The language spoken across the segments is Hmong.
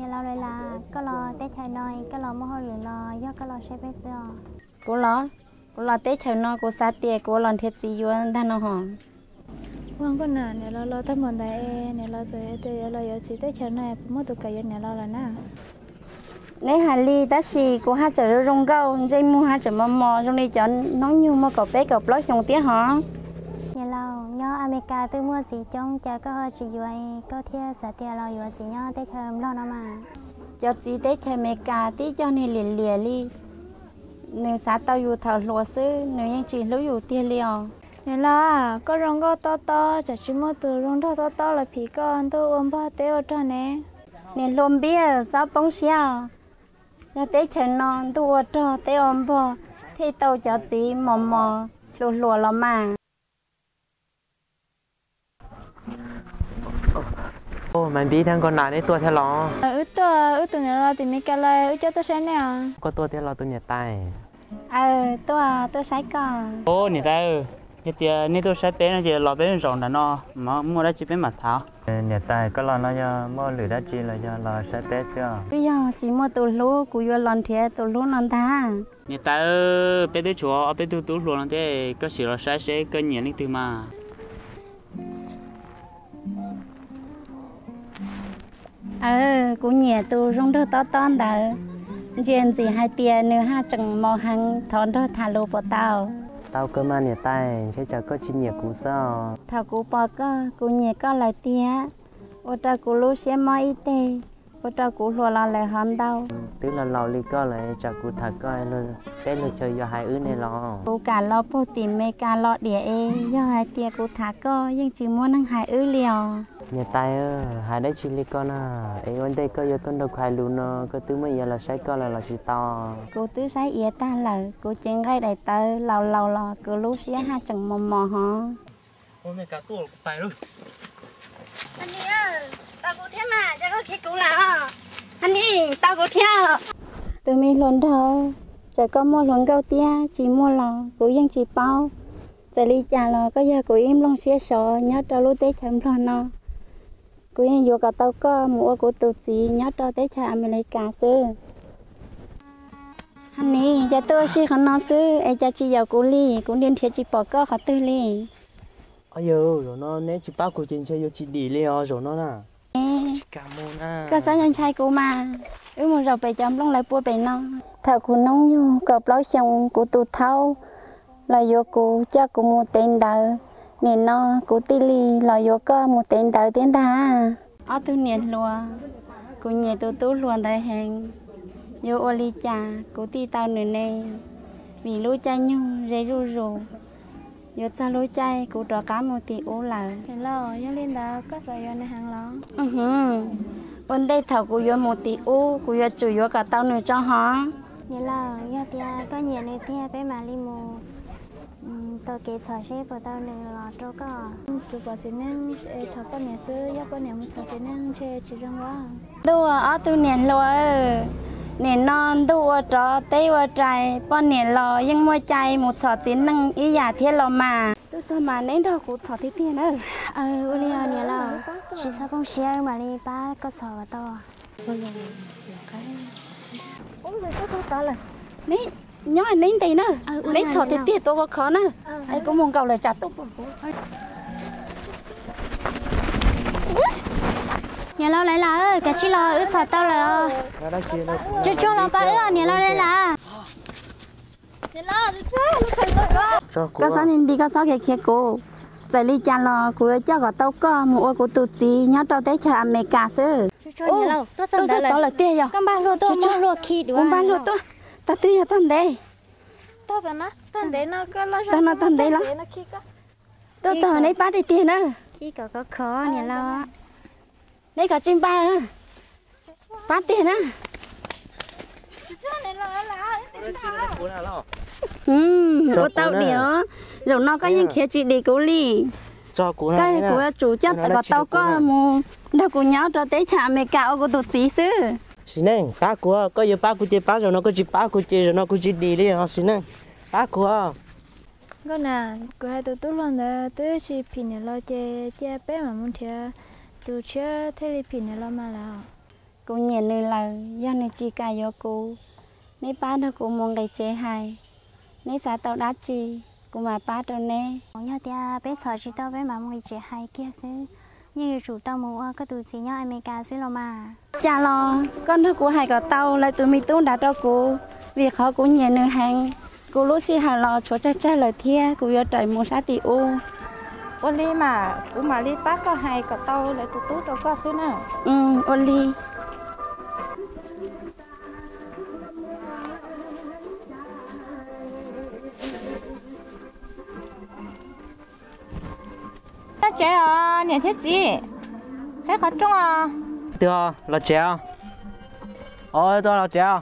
Los Lais Las, koj los teb chaws no koj los muaj hauj lwm los yog koj los saib peb xwb os? Kuv los, kuv los teb chaws no kuv xav tias kuv los nrhiav txiv yuav ntag no hos. Ua nkauj na, niam laus los tag npaum ntawd es niam laus txawm hais tias yuav los yuav txiv teb chaws no puas muaj tus kam yuav niam laus lawm na? Neb hais li tab sis kuv haj tseem zoo zoo nkauj, ntsej muag haj tseem mos mos zoo li cov hnub nyoog muaj kaum peb kaum plaub xyoos thiab hos. Niam laus, nyob Amelikas twb muaj txiv coob, cas koj ho tsis yuav, koj thiaj xav tias los yuav txiv nyob teb chaws Nplog no mas? Cov txiv teb chaws Amelikas tib co niag liam liam li, nws xav tau yus thaum hluas xwb, nws yeej tsis hlub yus tiag li os. Niam laus, koj zoo nkauj tob tob, tsam tsis muaj tus zoo nraug tob tob los phim koj ntuj ua npog teb ua rog ne. Niam hluas npiab, txhob poob siab os. Yog teb chaws no ntuj ua rog teb ua npog thiaj tau cov txiv mos mos hluas hluas los mas. Maiv Npib thiab Nkauj Nas, neb tuaj thiab los? Wb tuaj, wb tus niam laus tim Meskas lawm, wb coj tuaj saib nej os. Koj tuaj thiab los tus niam tais? Aw, tuaj, tuaj saib koj. Os niam tais, yog tias nej tuaj saib peb no ces los peb zaum nram no, muaj dab tsi peb mam tham. Niam tais, koj los no yog muaj lwm dab tsi los yog los saib peb xwb os? Twb yog tsis muaj tus hlub, kuv yuav los nrhiav tus hlub no ntag. Niam tais, peb twb tshuav ob peb tug tub hluas no thiab, koj sim los saib seb koj nyiam leej twg mas. Aw, kuv nyiam tus zoo nraug tob tob ntawd. Ntsia ntxim hais tias nws haj tseem mos heev, thov nrog tham lus puas tau? Tau kawg mas niam tais, ntshe tsam koj tsis nyiam kuv xwb os. Thaum kuv pom koj, kuv nyiam koj lawm tiag, ua rau kuv lub siab mob ib teg, ua rau kuv hluas los lawm hov ntau. Twb laus laus li koj lawm, tsam kuv tham koj, peb luag chaw yuav hais wb ne los? Kuv kam los puag tim Meskas los diam es yog hais tias kuv tham koj yeej tsis muaj neeg hais wb li os. Niam tais, hais dab tsi li koj na, es ua ntej koj yuav tuaj nrog kuv hais lus no koj twb muab iav los saib koj lawm los tsis tau? Kuv twb saib iav tag lawm, kuv cev nqaij daim tawv laus laus los kuv lub siab haj tseem mos mos hov. Tau kuv thiab mas, cas koj khiav kuv lawm? Hani, tau kuv thiab. Tus me hluas nraug, txawm koj muaj hluas nkauj thiab tsis muaj los kuv yeej tsis paub. Txawm li cas los koj yog kuv ib nplooj siab sov nyob rau lub teb chaws Nplog no. Kuv yeej yuav kom tau koj mus ua kuv tus txiv nyob rau teb chaws Amelikas xwb. Hani, cas tuaj ua si qhov no xwb es cas tsis yaum kuv li, kuv nrhiav nrhiav tsis pom koj qhov twg li. Au yawg, zaum no neb tsis pab kuv ces ntshe yuav tsis dim li os zaum no na. Koj txhob ntshai kuv mas, wb mus zaum pem cov nplooj lawv pua pem no. Thaum kuv hnub nyoog kaum plaub xyoos kuv tus thaub los yuav kuv coj kuv mus tev ntawv, nim no kuv thiaj li los yuav koj mus tev ntawv thiab ntag. Ob tug niam hluas, kuv nyiam tus tub hluas ntawd heev, yuav ua li cas kuv thiaj tau nws ne? Vim lub caij nyoog ze zuj zus, yuav txog lub caij kuv rov qab mus tim ub lawm. Niam laus, yog li ntawd koj xav yuav nws heev los? Ua ntej thaum kuv yuav mus tim ub, kuv yuav tsum yuav kom tau nws tso hov. Niam laus, yog tias koj nyiam nws tiag peb mam li mus taug kev txhom seb puas tau nws los rau koj. Tsuas pom txiv neej txhom poj niam xwb, yog poj niam mus txhom txiv neej ntshe tsis zoo os. Ntuj, ob tug niam hluas, nim no ntuj ua rov teb ua rais, poj niam los yeej muaj cai mus txhom txiv neej ib yam thiab los mas. Tub tog mas neb nrog kuv txhom tiag tiag na. Ua li os niam laus, tsis txhob poob siab, wb mam li pab koj txhom kom tau. Neb nyob neb ntes na, neb txhom tiag tiag tuav khov khov na, es kuv mus nkaum lawm tsam tuaj pom kuv. Niam laus Laiv Las, kav tsij los wb txhom tau lawm. Tsuag tsuag los pab wb os niam laus Laiv Las. Koj txhob nti nti, koj txhob khiav khiav kuv. Txawm li cas los kuv yuav coj kom tau koj mus ua kuv tus txiv nyob rau teb chaws Amelikas xwb. Tuaj txog tod lawm tiag yog? Kuv npaj luaj tuaj, tag twg yog tog ntev? Tog no tog ntev los? Tuaj txog neb pab tiag tiag na. Neb kom tsis npaj, pab tiag na. Ua tau diam os, zaum no koj yeej khiav tsis dim kuv li. Koj, kuv yuav tsum coj kom tau koj mus nrog kuv nyob rau teb chaws Amelikas ua kuv tus txiv xwb. Sim Neej, pab kuv, koj yuav pab kuv ces pab, zaum no koj tsis pab kuv ces zaum no kuv tsis dim li os Sim Neej, pab kuv. Nkauj Nas, kuv hais tus tub hluas ntawd twb tsis phim niam laus ces cia peb mam mus nrhiav tus tshiab thiaj li phim niam laus mas lawm. Kuv nyiam nws lawm, yog nws tsis kam yuav kuv, neb pab nrog kuv mus nqis tsev hais. Neb xav tau dab tsi, kuv mam pab rau neb. Yog tias peb txhom tsis tau peb mam mus nqis tsev hais kiag xwb. Yeej yuav tsum tau mus ua koj tus txiv nyob Amelikas xwb los mas. Cas los koj nrog kuv hais kom tau lawv tus me tub nrad rau kuv, vim qhov kuv nyiam nws heev. Kuv lub sij hawm los tshuav tsawg tsawg lawm thiab, kuv yuav raws mus sab tim ub. Ua li mas kuv mam li pab koj hais kom tau lawv tus tub rau koj xwb na. Ua li. Los tsev os niam thiab txiv, qhib qhov rooj os. Twg los tsev os? Os, twg los tsev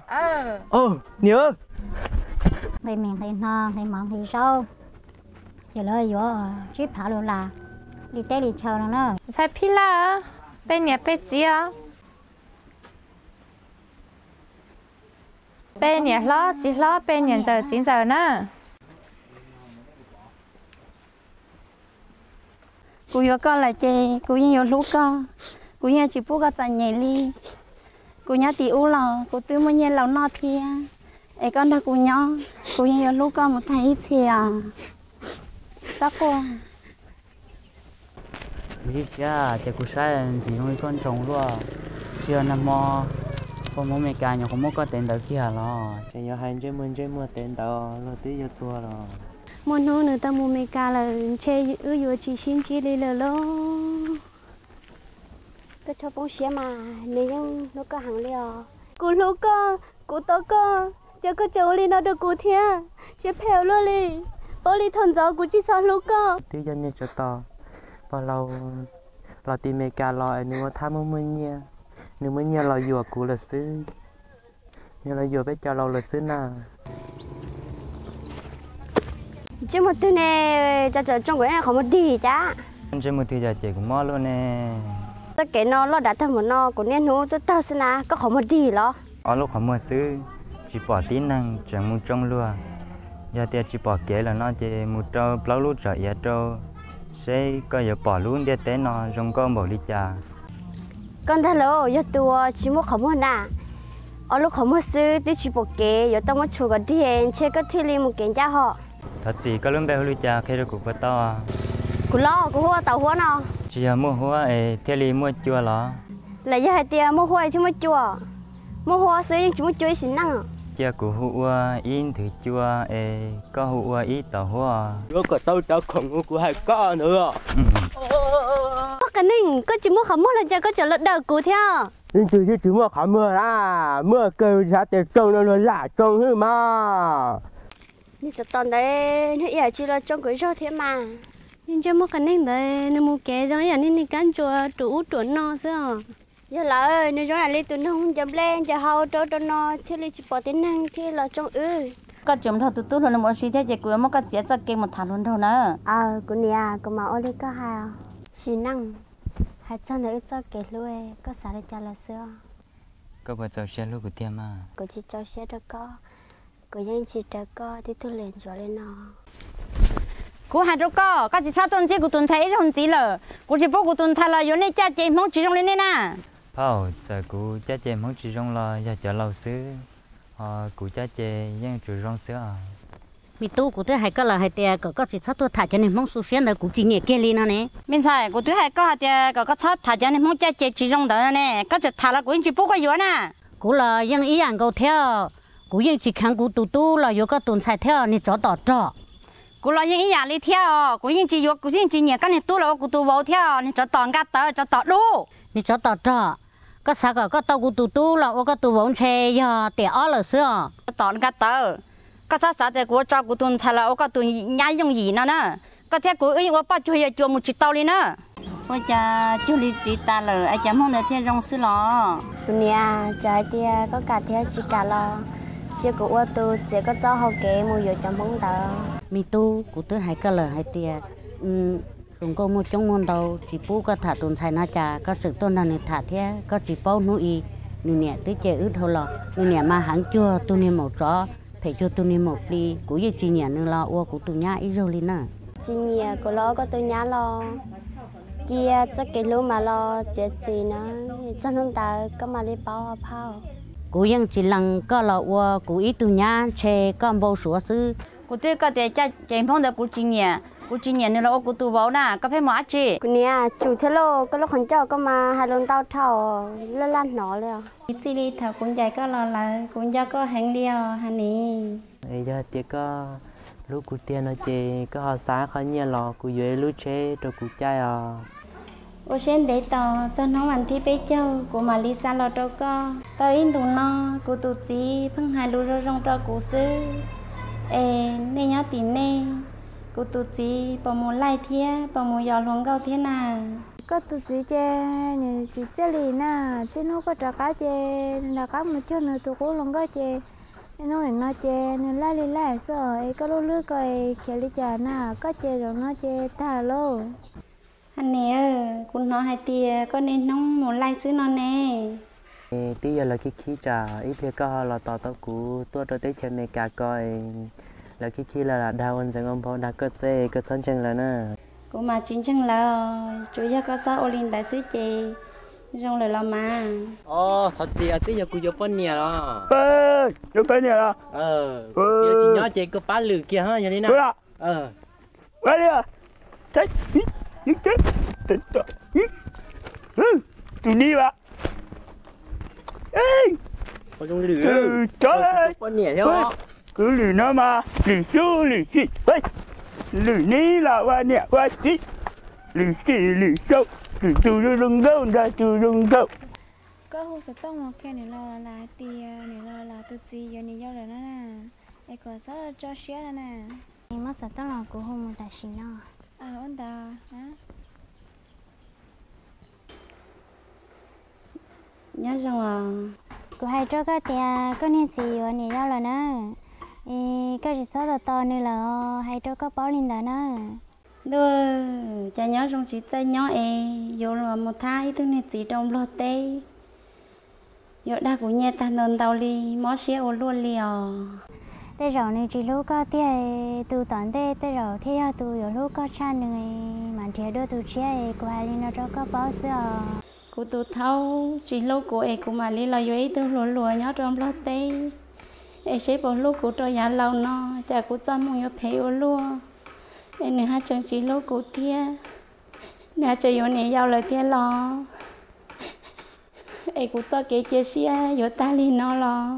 os? Niam, nqhis mis nqhis hno nqhis mov nqhis zaub, ces lawv yuav tsib phav lus las li teb li chaw no na. Ntxhais Phij Laj, peb niam peb txiv os. Peb niam hlob txiv hlob, peb niam ntxawm txiv ntxawm na. Kuv yuav koj lawm ces kuv yeej yuav hlub koj, kuv yeej tsis pub koj txom nyem li. Kuv nyob tim ub los kuv twb muaj nyiaj laus noj thiab, es koj nrog kuv nyob, kuv yeej yuav hlub koj mus tag ib txhis os. Txhob quaj. Kuv ib siab ces kuv saib ntxim zoo li koj ntsoov luaj, tsis yog nag hmo koj mus Meskas nyuam qhuav muab koj tev ntawd kiag los? Ces yuav hais ntsej muag ntsej muag tev ntawd luag twb yuav tuag los. Muaj hnub nws tau mus Meskas lawm ntshe wb yuav tsis sib ntsib li lawm lauj. Koj txhob poob siab mas, nws yeej hlub koj heev li os. Kuv hlub koj, kuv tos koj, cas koj tseem ua li no rau kuv thiab, siab phem ua luaj li. Paub li thaum ntxov kuv tsis txhob hlub koj. Twb yog niag tsov tom pog laus los tim Meskas los es nws ua thaj muaj muaj nyiaj, nws muaj nyiaj los yuam kuv lawm xwb, nws los yuam peb cov laus lawm xwb na. Ntsej muag twg ne, cas tseem tsoo kuv qhov muag dig cas? Ntsej muag twg yog ces kuv mob luaj ne. Txoj kev no loj dav tag npaum no kuv niaj hnub tuaj taug xwb na, koj qhov muag dig los? Ob lub qhov muag xwb, tsis pom tib neeg, tseem mus tsoo luag. Yog tias tsis pom kev lawm no ces mus rau plaub lub tsom iav rau, seb koj yuav pom lub ntiaj teb no zoo nkauj npaum li cas. Koj ntag lauj, yog tus uas tsis muaj qhov muag na. Ob lub qhov muag xwb twb tsis pom kev, yuav tau muab tshuam kom dig ntshe koj thiaj li mus kev ncaj hos. Thov txim, koj lub npe hu li cas qhia rau kuv puas tau? Kuv los kuv hu ua Taus Huab no. Tsis yog muaj huab es thiaj li muaj cua los? Los yog hais tias muaj huab es thiaj muaj cua? Muaj huab xwb yeej tsis muaj cua ib sim neej. Cia kuv hu ua ib nthwv cua es koj hu ua ib Taus Huab. Yuav kom tau cov khoom uas kuv hais koj ntawd. Poj qias neeg, koj tsis muaj qhov muag los cas koj tseem los daws kuv thiab? Leej twg yeej tsis muaj qhov muag na, muaj kawg xav tias tsoo no luag lam tsoo xwb mas. Niag tsov tom ntawd nws ib yam tsis los tsoo kuv zog thiab mas. Niag ntsej muag qias neeg ntawd nws mus kev zoo ib yam niag niag kab ntsuas ruam ub ruam no xwb os. Yog lawm, nws zoo ib yam li tus noog ncaws nplej ncaws hau rau rau no thiaj li tsis pom tib neeg thiaj los tsoo wb. Koj tseem nrog tus tub hluas no mus ua si thiab ces kuv yuav muab koj txiav txoj kev mus tham hluas nraug na. Aws, kuv niam, kuv mam ua li koj hais os. Sim neej, hais txog ntawm wb txoj kev hlub, koj xav li cas lawm xwb os? Koj puas txaus siab hlub kuv tiag mas? Kuv tsis txaus siab rau koj, kuv yeej tsis raws koj tib tug lwm ntsuav li no. Kuv hais rau koj, koj tsis txhob tuaj ntsib kuv tus ntxhais ib zaug ntxiv lawm. Kuv tsis pub kuv tus ntxhais los yuav nej caj ces Hmoob tsis zoo li nej na. Phauj, txawm kuv caj ces Hmoob tsis zoo los yog cov laus xwb, ho kuv caj ces yeej tsuas zoo xwb os. Me tub, kuv twb hais koj lawm hais tias kom koj tsis txhob tuaj tham cov niag Hmoob xu siab ntawd, kuv tsis nyiam kiag li no ne. Me ntxhais, kuv twb hais koj hais tias kom koj txhob tham cov niag Hmoob caj ces tsis zoo ntawd ne, koj tseem tham los kuv yeej tsis pub koj yuav na. Kuv los yeej ib yam nkaus thiab, kuv yeej tsis kheev kuv tus tub los yuav koj tus ntxhais thiab niag tsov tom rog. Kuv los yeej ib yam li thiab os, kuv yeej tsis yuav, kuv yeej tsis nyiam koj niag tub los ua kuv tus vauv thiab niag tsov tom nka tawv, tsov tom dub. Niag tsov tom rog, koj xav kom koj tau kuv tus tub los ua koj tus vauv ntshe yog tiam ob lawm xwb os. Tsov tom nka tawv, koj txhob xav tias kuv ua tso kuv tus ntxhais los ua koj tus nyab yooj yim no na. Koj thiab kuv wb yeej ua poj cuag yawm cuas mus tsis tau li na. Ua cas cuag li txiv tas lawm es cas Hmoob ntawd thiaj zoo xwb los? Kuv niam, txawm hais tias koj kam thiab tsis kam los cia kuv ua tus txiav koj txoj hau kev mus yuav cov Hmoob ntawd. Me tub, kuv twb hais koj lawm hais tias hluas nkauj muaj coob muaj ntau tsis pub koj tham tus ntxhais no cas koj tseem tuaj nrog nws tham thiab? Koj tsis paub hnub i nws niam twb cem wb dhau los, nws niam mas heev cuag tus niag maum tsov, phem cuag tus niag maum plis. Kuv yeej tsis nyiam nws los ua kuv tus nyab ib zaug li na. Tsis nyiam kuv los ua koj tus nyab los? Cia txoj kev hlub mas los txiav txim na, txog hnub ntawd koj mam li paub phauj. Kuv yeej tsis lees koj los ua kuv ib tug nyab, ntshe koj npau suav xwb. Kuv twb koj tias caj ces Hmoob ntawd kuv tsis nyiam, kuv tsis nyiam nws los ua kuv tus vauv na, koj pheej mus dab tsi? Kuv niam, tsum thiab lauj, koj lub qhov ncauj koj mas hais lus ntau dhau, laj laj hnov li os. Txij li thaum kuv ncaim koj los lawm, kuv nco koj heev li os Hanis. Yog hais tias koj hlub kuv tiag no ces koj ho xa qhov nyiaj los kuv yuav ib lub tsheb rau kuv caij os. Ua siab ntev tos txog hnub vas thib peb caug kuv mam li xa los rau koj. Tau ib ntus no kuv tus txiv pheej hais lus zoo zoo rau kuv xwb. Es nej nyob tim nej, kuv tus txiv puas mus laij thiab puas mus yos hluas nkauj thiab na? Koj tus txiv ces nws tsis txiaj li na, txij hnub koj rov qab ces nws rov qab mus cuag nws tus qub hluas nkauj ces hnub no ces nws laij li laij xwb os. Es koj lub hlwb ko es khiav li cas na, koj ces zaum no ces tag lauj. Hanis, kuv hnov hais tias koj niaj hnub mus laij xwb no ne. Twb yog lawv khib khib tsam ib pliag koj ho los tos tau kuv tuaj rau teb chaws Amelikas ko, lawv khib khib lawv lam dag ua ntxeev ua nphau dag koj xwb, koj txhob ntseeg lawv na. Kuv mas tsis ntseeg lawv, tsuas yog koj txhob ua li ntawd xwb ces zoo lawm los mas. Os, thov txim, twb yog kuv yuav poj niam los. Yuav poj niam los? Txiv tsis nyob ces koj pab lwm kiag yog li na. Tus ni as. Tus cov, kuv lwm no mas lwm xyub lwm xim, lwm ni los ua niam ua txiv, lwm xim lwm xyoo, lwm tus zoo zoo nkauj nrog tus zoo nkauj. Koj hu xov tooj los qhia niam laus los hais tias niam laus los tus txiv yuav niam yau lawm no na, es kom txhob tso siab no na. Muab xov tooj los kuv hu mus tam sim no. Ua ntawd. Nyob zoo os. Kuv hais rau koj tias koj niag txiv yuav niam yau lawm na, es koj tsis txhob tos tos nws lawm os, hais rau koj paub li ntawd na. Ntuj, cas nyob zoo tsis txawj nyob es yuav los mus thab ib tug niag txiv rau Nplog teb, yuav dag kuv nyiaj tag ntau ntau li, mob siab ua luaj li os. Tej zaum nws tsis hlub koj tiag, tus tom ntej tej zaum thiaj yog tus yuav hlub koj tshaj nws, mas nrhiav dua tus tshiab, kuv hais li no rau koj paub xwb os. Kuv tus thaub tsis hlub kuv es kuv mam li los yuav ib tug hluas hluas nyob rau Nplog teb, es seb puas hlub kuv rau yav laus no, cas kuv txoj hmoo yuav phem ua luaj, es nws haj tseem tsis hlub kuv thiab, nws haj tseem yuav niam yau lawm thiab los, es kuv txoj kev cia siab yuav tag li no los.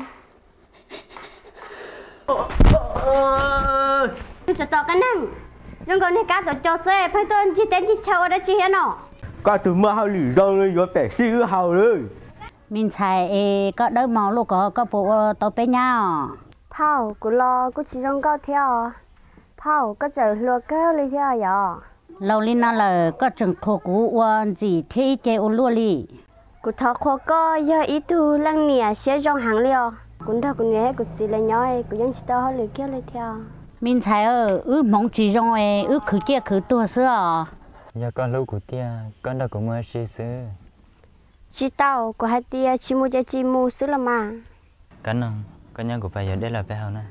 Tsov tom qab neeg, zoo nkaus niag kab tom cos xwb pheej tuaj ncig teb ncig chaw ua dab tsi thiab no? Koj tus muaj hauj lwm zoo li yuav pem sij wb haus lawm. Me ntxhais, es koj dawb mos luaj ko koj puas ua tau peb nyab os? Phauj, kuv los kuj tsis zoo nkauj thiab os. Phauj, koj tseem hluas kawg li thiab yom? Laus li no lawm koj tseem qhuas kuv ua ntxim thiab ib ce ua luaj li. Kuv thov qhuas koj yog ib tug leej niam siab zoo heev li os. Kuv nrog kuv niam thiab kuv txiv lawv nyob, kuv yeej tsis tau hauj lwm kiag li thiab. Me ntxhais, wb hmoov tsis zoo es wb khwv ciaj khwv tuag xwb os. Yog koj hlub kuv tiag, koj nrog kuv mus ua si xwb. Tsis tau, kuv hais tias tsis mus ces tsis mus xwb los mas. Kab Noog, koj nyob kuv pais yuav dej los peb haus na.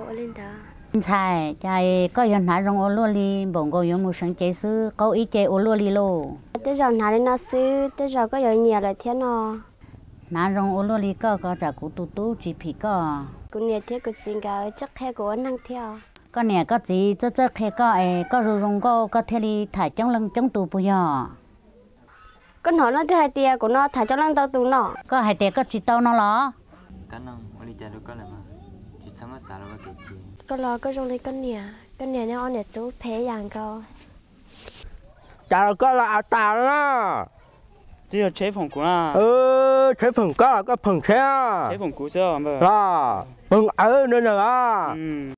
Ua li ntawd. Ntxhais, cas koj yuav hnav zoo ua luaj li, npaum nkaus yuav mus seev cev xwb, qaug ib ce ua luaj li lauj. Tej zaum hnav li no xwb, tej zaum koj yuav nyiam lawm thiab no. Hnav zoo ua luaj li koj ko tsam kuv tus tub tsis phim koj. Kuv niam thiab kuv txiv nkawd txawj qhia kuv ua neeg thiab. Koj niam koj txiv txawj txawj qhia koj es koj zoo zoo nkauj koj thiaj li tham coob leej coob tus puas yog? Koj hnov leej twg hais tias kuv no tham coob leej ntau tus no? Koj hais tias koj tsis tau no los? Koj los koj zoo li koj niam, koj niam nyob ob niam tub phem yam nkaus. Cas los koj los av tas na? Twb yog tsheb phoom kuv na. Tsheb phoom koj los koj phoom tsheb. Tsheb phoom kuv xwb. Phoom awv no na.